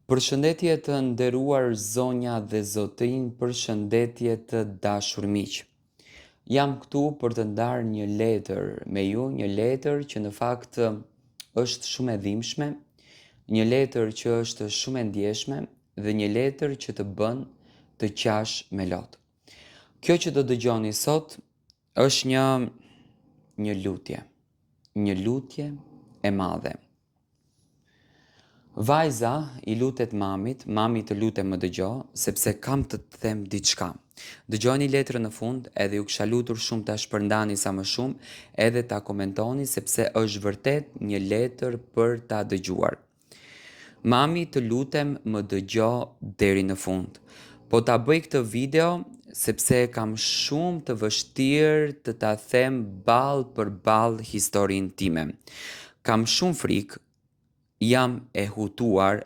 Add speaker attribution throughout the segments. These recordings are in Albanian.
Speaker 1: Përshëndetje të nderuar zonja dhe zotërinj, përshëndetje të dashur miq. Jam këtu për të ndarë një letër me ju, një letër që në fakt është shumë e dhimbshme, një letër që është shumë e ndjeshme dhe një letër që të bën të qash me lot. Kjo që do dëgjoni sot është një një lutje, një lutje e madhe. Vajza i lutet mamit, mami të lutem më dëgjo, sepse kam të të them diçka. Dëgjoni letrën në fund, edhe ju kisha lutur shumë ta shpërndani sa më shumë, edhe ta komentoni sepse është vërtet një letër për ta dëgjuar. Mami të lutem më dëgjo deri në fund. Po ta bëj këtë video sepse e kam shumë të vështirë të ta them ballë për ballë historinë time. Kam shumë frikë, jam e hutuar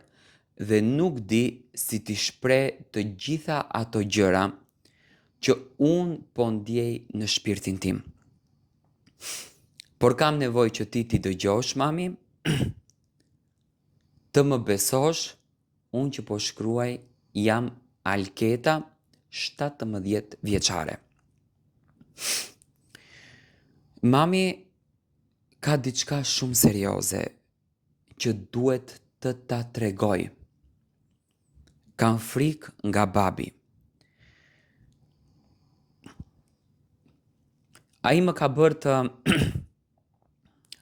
Speaker 1: dhe nuk di si t'i shpreh të gjitha ato gjëra që unë po ndjej në shpirtin tim. Por kam nevojë që ti t'i dëgjosh, mami, të më besosh, unë që po shkruaj jam Alketa, 17 vjeçare. Mami Ka diçka shumë serioze që duhet të ta tregoj. Kam frikë nga babi. Ai më ka bërë të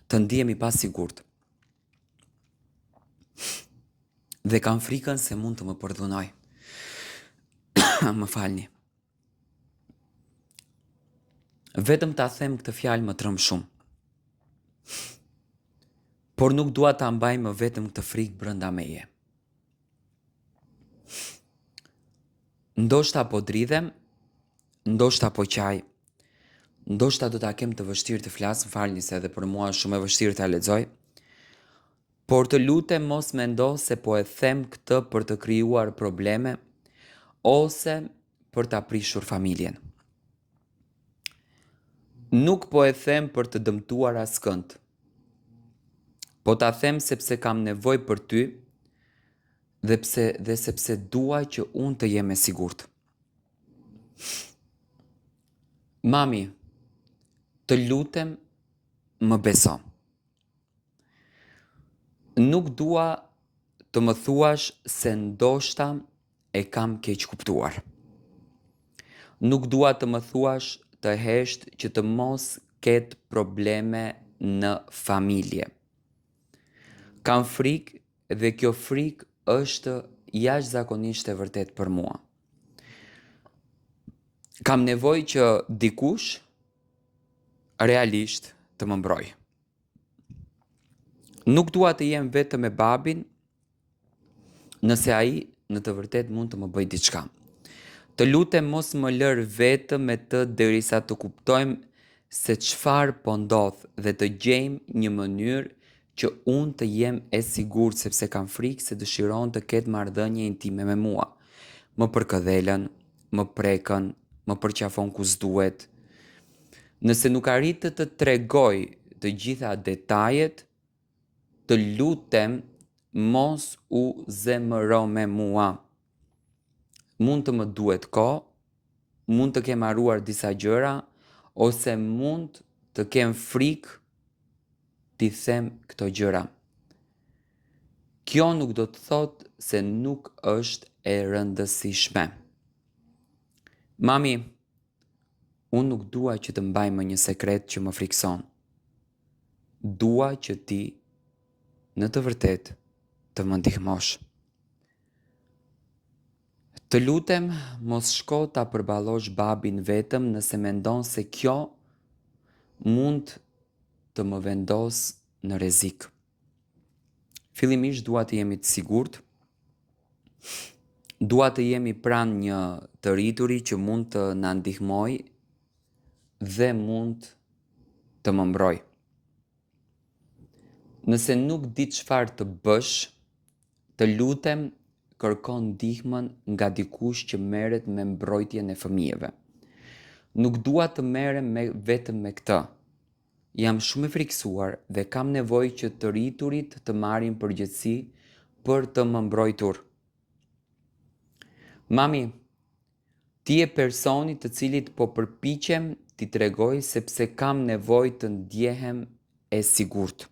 Speaker 1: të ndihem i pasigurt. Dhe kam frikën se mund të më përdhunojë. më falni. Vetëm ta them këtë fjalë më tremb shumë. Por nuk dua ta mbaj më vetëm këtë frikë brenda meje. Ndoshta po dridhem, ndoshta po qaj, ndoshta do ta kem të vështirë të flas, më falni se edhe për mua është shumë e vështirë ta lexoj. Por të lutem mos mendo se po e them këtë për të krijuar probleme ose për ta prishur familjen. Nuk po e them për të dëmtuar askënd. Po ta them sepse kam nevojë për ty dhe pse dhe sepse dua që unë të jem e sigurt. Mami, të lutem më beso. Nuk dua të më thuash se ndoshta e kam keqkuptuar. Nuk dua të më thuash të hesht që të mos ketë probleme në familje. Kam frikë dhe kjo frikë është jashtëzakonisht e vërtetë për mua. Kam nevojë që dikush realisht të më mbrojë. Nuk dua të jem vetëm me babin nëse ai në të vërtetë mund të më bëjë diçka. Të lutem mos më lër vetëm me të derisa të kuptojmë se çfarë po ndodh dhe të gjejmë një mënyrë që unë të jem e sigurt sepse kam frikë se dëshiron të ketë marrëdhënie intime me mua. Më përkëdhelen, më prekën, më përqafon ku s'duhet. Nëse nuk arrij të të tregoj të gjitha detajet, të lutem mos u zemëro me mua. Mund të më duhet kohë, mund të kem harruar disa gjëra ose mund të kem frikë t'i them këto gjëra. Kjo nuk do të thotë se nuk është e rëndësishme. Mami, unë nuk dua që të mbaj më një sekret që më frikëson. Dua që ti në të vërtetë të më ndihmosh. Të lutem, mos shko ta përballosh babin vetëm nëse mendon se kjo mund të më vendosë në rrezik. Fillimisht dua të jemi të sigurt. Dua të jemi pranë një të rrituri që mund të na ndihmojë dhe mund të më mbrojë. Nëse nuk di çfarë të bësh, të lutem kërko ndihmën nga dikush që merret me mbrojtjen e fëmijëve. Nuk dua të merrem me vetëm me këtë. Jam shumë e frikësuar dhe kam nevojë që të rriturit të marrin përgjegjësi për të më mbrojtur. Mami, ti je personi të cilit po përpiqem t'i tregoj sepse kam nevojë të ndjehem e sigurt.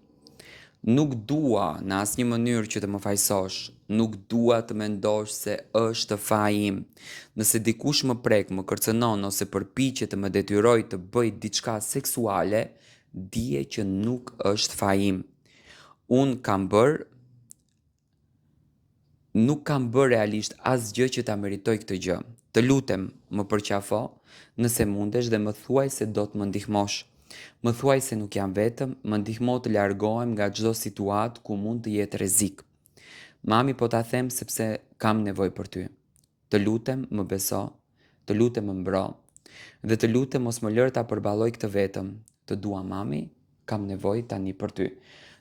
Speaker 1: Nuk dua në asnjë mënyrë që të më fajësosh, nuk dua të mendosh se është faji im. Nëse dikush më prek, më kërcënon ose përpiqet të më detyrojë të bëj diçka seksuale, dije që nuk është faji im. Unë kam bërë Nuk kam bërë realisht asgjë që ta meritoj këtë gjë. Të lutem, më përqafo, nëse mundesh dhe më thuaj se do të më ndihmosh. Më thuaj se nuk jam vetëm, më ndihmo të largohem nga çdo situatë ku mund të jetë rrezik. Mami po ta them sepse kam nevojë për ty. Të lutem, më beso, të lutem më mbro dhe të lutem mos më lër ta përballoj këtë vetëm. Të dua mami, kam nevojë tani për ty.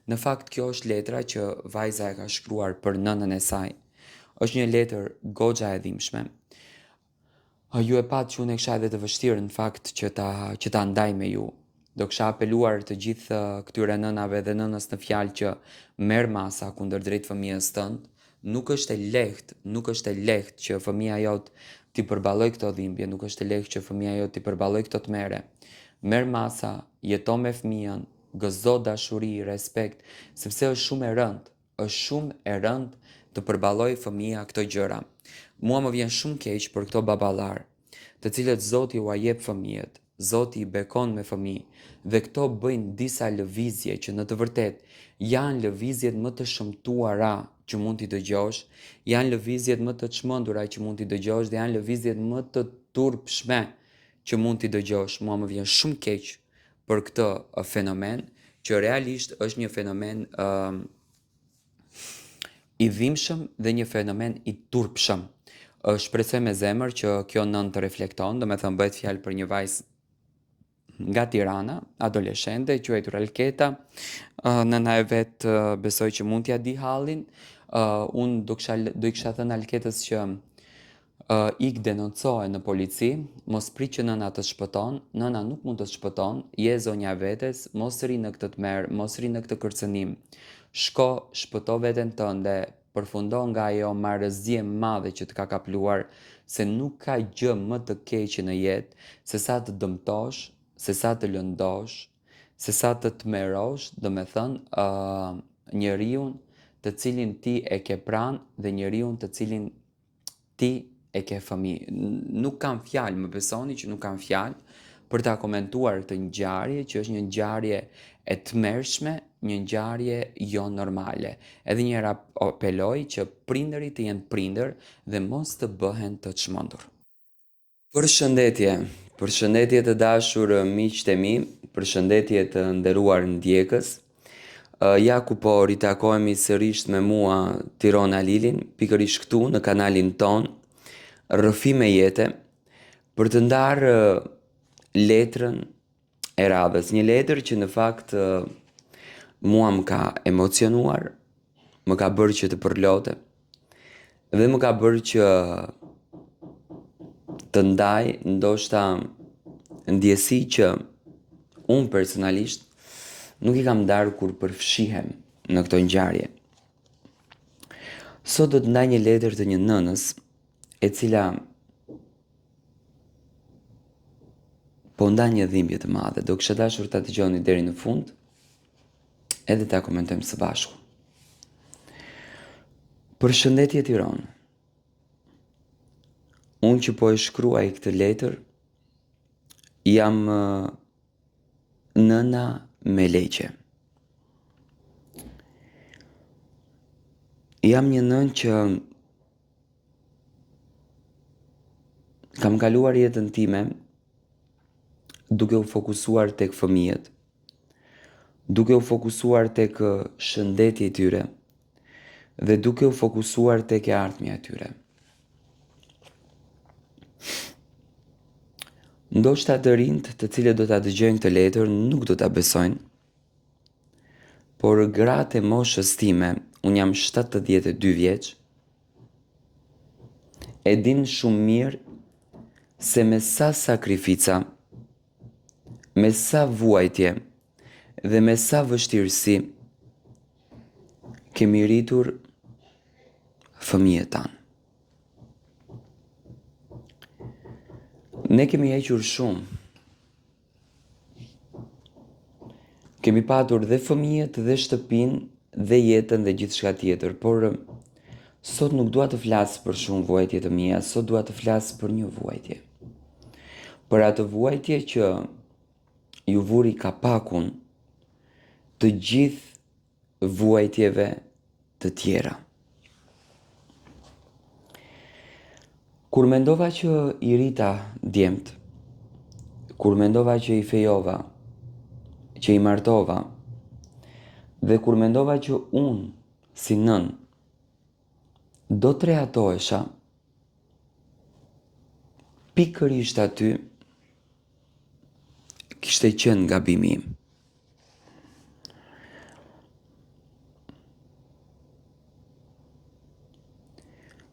Speaker 1: Në fakt kjo është letra që vajza e ka shkruar për nënën e saj. Është një letër goxha e dhimbshme. Ju e patë që unë e kisha edhe të vështirë në fakt që ta që ta ndaj me ju. Do kisha apeluar të gjithë këtyre nënave dhe nënës në fjalë që merr masa kundër drejt fëmijës tënd. Nuk është e lehtë, nuk është e lehtë që fëmija jot t'i përballojë këto dhimbje, nuk është e lehtë që fëmija jot t'i përballojë këto tmerre. Merr masa, jeto me fëmijën, gëzo dashuri, respekt, sepse është shumë e rëndë, është shumë e rëndë të përballojë fëmija këto gjëra. Mua më vjen shumë keq për këto baballarë, të cilët Zoti ua jep fëmijët, Zoti i bekon me fëmijë dhe këto bëjnë disa lëvizje që në të vërtetë janë lëvizjet më të shëmtuara që mund t'i dëgjosh, janë lëvizjet më të çmendura që mund t'i dëgjosh dhe janë lëvizjet më të turpshme që mund t'i dëgjosh. Mua më vjen shumë keq për këtë fenomen, që realisht është një fenomen uh, i dhimbshëm dhe një fenomen i turpshëm. Shpresoj me zemër që kjo nënë të reflekton, domethënë bëhet fjalë për një vajzë nga Tirana, adoleshente, quajtur Alketa, nëna e vet besoj që mund t'ia di hallin. Unë do kisha do i kisha thënë Alketës që Uh, ik denoncoje në polici, mos prit që nëna të shpëton, nëna nuk mund të shpëton, je zonja e vetes, mos rri në këtë tmerr, mos rri në këtë kërcënim. Shko, shpëto veten tënde, përfundo nga ajo marrëzi e madhe që të ka kapluar, se nuk ka gjë më të keqe në jetë se sa të dëmtosh, se sa të lëndosh, se sa të tmerrosh, domethënë, uh, njeriun të cilin ti e ke pranë dhe njeriun të cilin ti e ke fëmijë. Nuk kam fjalë, më besoni që nuk kam fjalë për ta komentuar këtë ngjarje, që është një ngjarje e tmerrshme, një ngjarje jo normale. Edhe një herë apeloj që prindërit të jenë prindër dhe mos të bëhen të çmendur. Përshëndetje, përshëndetje të dashur miqtë e mi, përshëndetje të nderuar ndjekës. Ja ku po ritakohemi sërish me mua Tiron Alilin, pikërisht këtu në kanalin tonë Rrëfime jete për të ndarë letrën e radhës, një letër që në fakt mua më ka emocionuar, më ka bërë që të përlotem dhe më ka bërë që të ndaj ndoshta ndjesi që unë personalisht nuk i kam ndarë kur përfshihem në këto ngjarje. Sot do të ndaj një letër të një nënës e cila po ndan një dhimbje të madhe. Do kisha dashur ta dëgjoni deri në fund, edhe ta komentojmë së bashku. Përshëndetje Tiron. Unë që po e shkruaj këtë letër, jam nëna Meleqe. Jam një nënë që Kam kaluar jetën time duke u fokusuar tek fëmijët, duke u fokusuar tek shëndeti i tyre dhe duke u fokusuar tek e ardhmja e tyre. Ndoshta të rinjtë të cilët do ta dëgjojnë këtë letër nuk do ta besojnë, por gratë e moshës time, unë jam 72 vjeç, E dinë shumë mirë se me sa sakrifica, me sa vuajtje dhe me sa vështirësi kemi rritur fëmijët tanë. Ne kemi hequr shumë. Kemi patur dhe fëmijët dhe shtëpinë dhe jetën dhe gjithçka tjetër, por sot nuk dua të flas për shumë vuajtje të mia, sot dua të flas për një vuajtje. Për atë vuajtje që ju vuri kapakun të gjithë vuajtjeve të tjera. Kur mendova që i rrita djemtë, kur mendova që i fejova, që i martova, dhe kur mendova që unë, si nënë, do të rehatohesha, pikërisht aty kishte qenë gabimi im.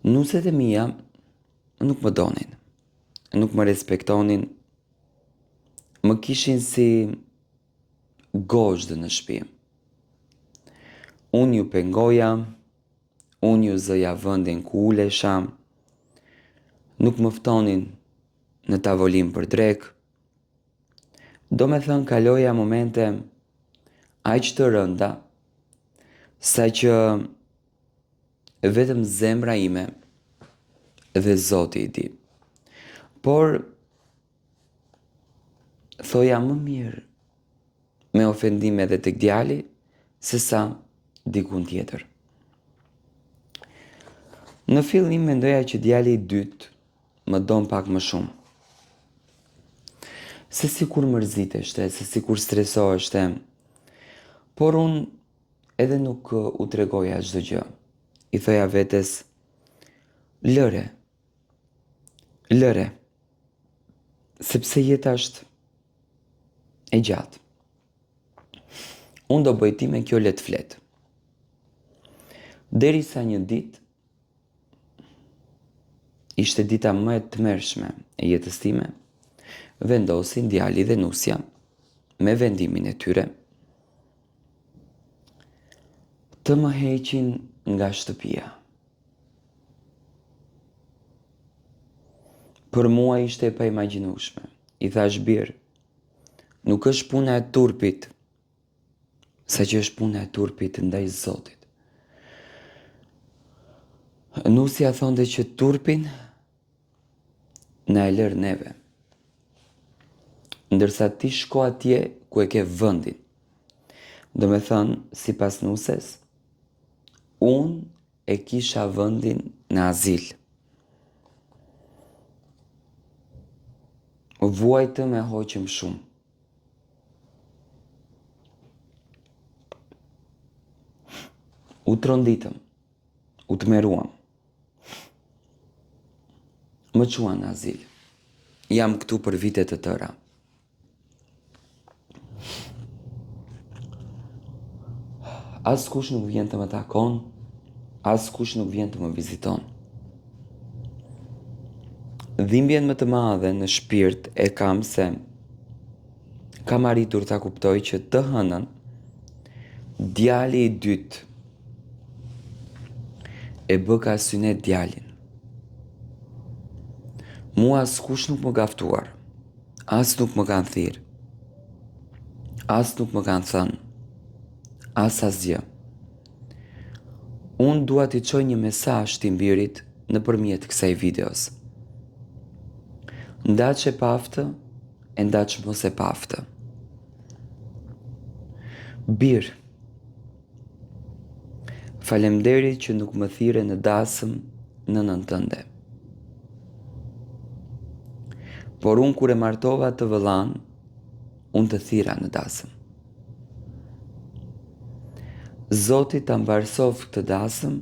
Speaker 1: Nuset e mia nuk më donin, nuk më respektonin, më kishin si gozhdë në shtëpi. Unë ju pengoja, unë ju zëja vendin ku ulesha, nuk më ftonin në tavolinë për drekë, Domethënë kaloja momente aq të rënda, saqë vetëm zemra ime dhe Zoti i di. Por, thoja më mirë me ofendime dhe tek djali, sesa dikun tjetër. Në fillim mendoja që djali i dytë më don pak më shumë. Se sikur mërziteshte, se sikur stresoheshte, por unë edhe nuk u tregoja çdo gjë. I thoja vetes, lëre, lëre, sepse jeta është e gjatë. Unë do bëj timen, kjo le të flet. Derisa një ditë, Ishte dita më e tmerrshme e jetës time. Vendosin djali dhe nusja me vendimin e tyre të më heqin nga shtëpia. Për mua ishte e paimagjinueshme. I thashë bir, nuk është puna e turpit Saqë është puna e turpit ndaj Zotit. Nusja thonte që turpin na e lër neve. Ndërsa ti shko atje ku e ke vendin. Domethënë, sipas nuses, unë e kisha vendin në azil. Vuajtëm e hoqëm shumë. U tronditëm, u tmerruam. Më çuan në azil. Jam këtu për vite të tëra. Askush nuk vjen të më takon, askush nuk vjen të më viziton. Dhimbjen më të madhe në shpirt e kam se kam arritur ta kuptoj që të hënën djali i dytë e bëka synet djalin. Mua askush nuk më ka ftuar, as nuk më kanë thirrë, as nuk më kanë thënë, as asgjë. Unë dua t'i çoj një mesazh tim birit nëpërmjet kësaj videos. Ndaç e paftë e ndaç mos e paftë. Bir, falemnderit që nuk më thirre në dasëm nënën tënde. Por unë kur e martova të vëllanë, unë të thirra në dasëm. Zoti ta mbarësoftë këtë dasëm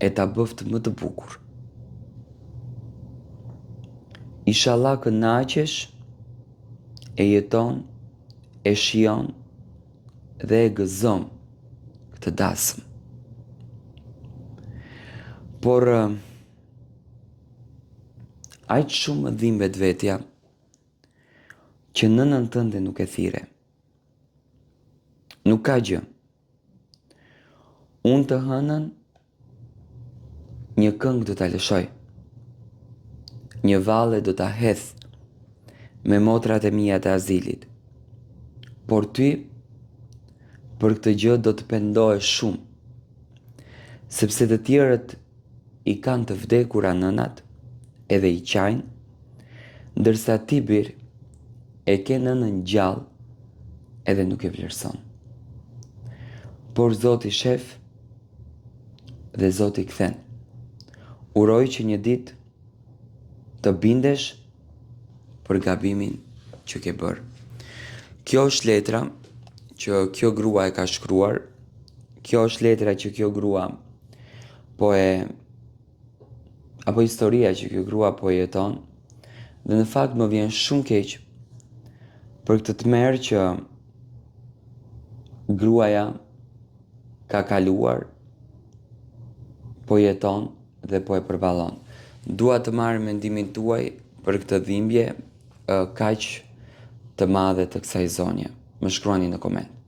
Speaker 1: e ta bëftë më të bukur. Ishalla kënaqesh e jeton e shijon dhe e gëzon këtë dasëm. Por aq shumë më dhimbet vetja që nënën tënde nuk e thirre. Nuk ka gjë. Unë të hënën një këngë do ta lëshoj. Një valle do ta hedh me motrat e mia të azilit. Por ty për këtë gjë do të pendohesh shumë. Sepse të tjerët i kanë të vdekura nënat edhe i qajnë, ndërsa ti bir e ke nënën gjallë edhe nuk e vlerëson. Por Zoti shef dhe Zoti kthen. Uroj që një ditë të bindesh për gabimin që ke bërë. Kjo është letra që kjo grua e ka shkruar. Kjo është letra që kjo grua po e apo historia që kjo grua po jeton dhe në fakt më vjen shumë keq për këtë tmerr që gruaja ka kaluar, po jeton dhe po e përballon. Dua të marr mendimin tuaj për këtë dhimbje kaq të madhe të kësaj zonje. Më shkruani në koment.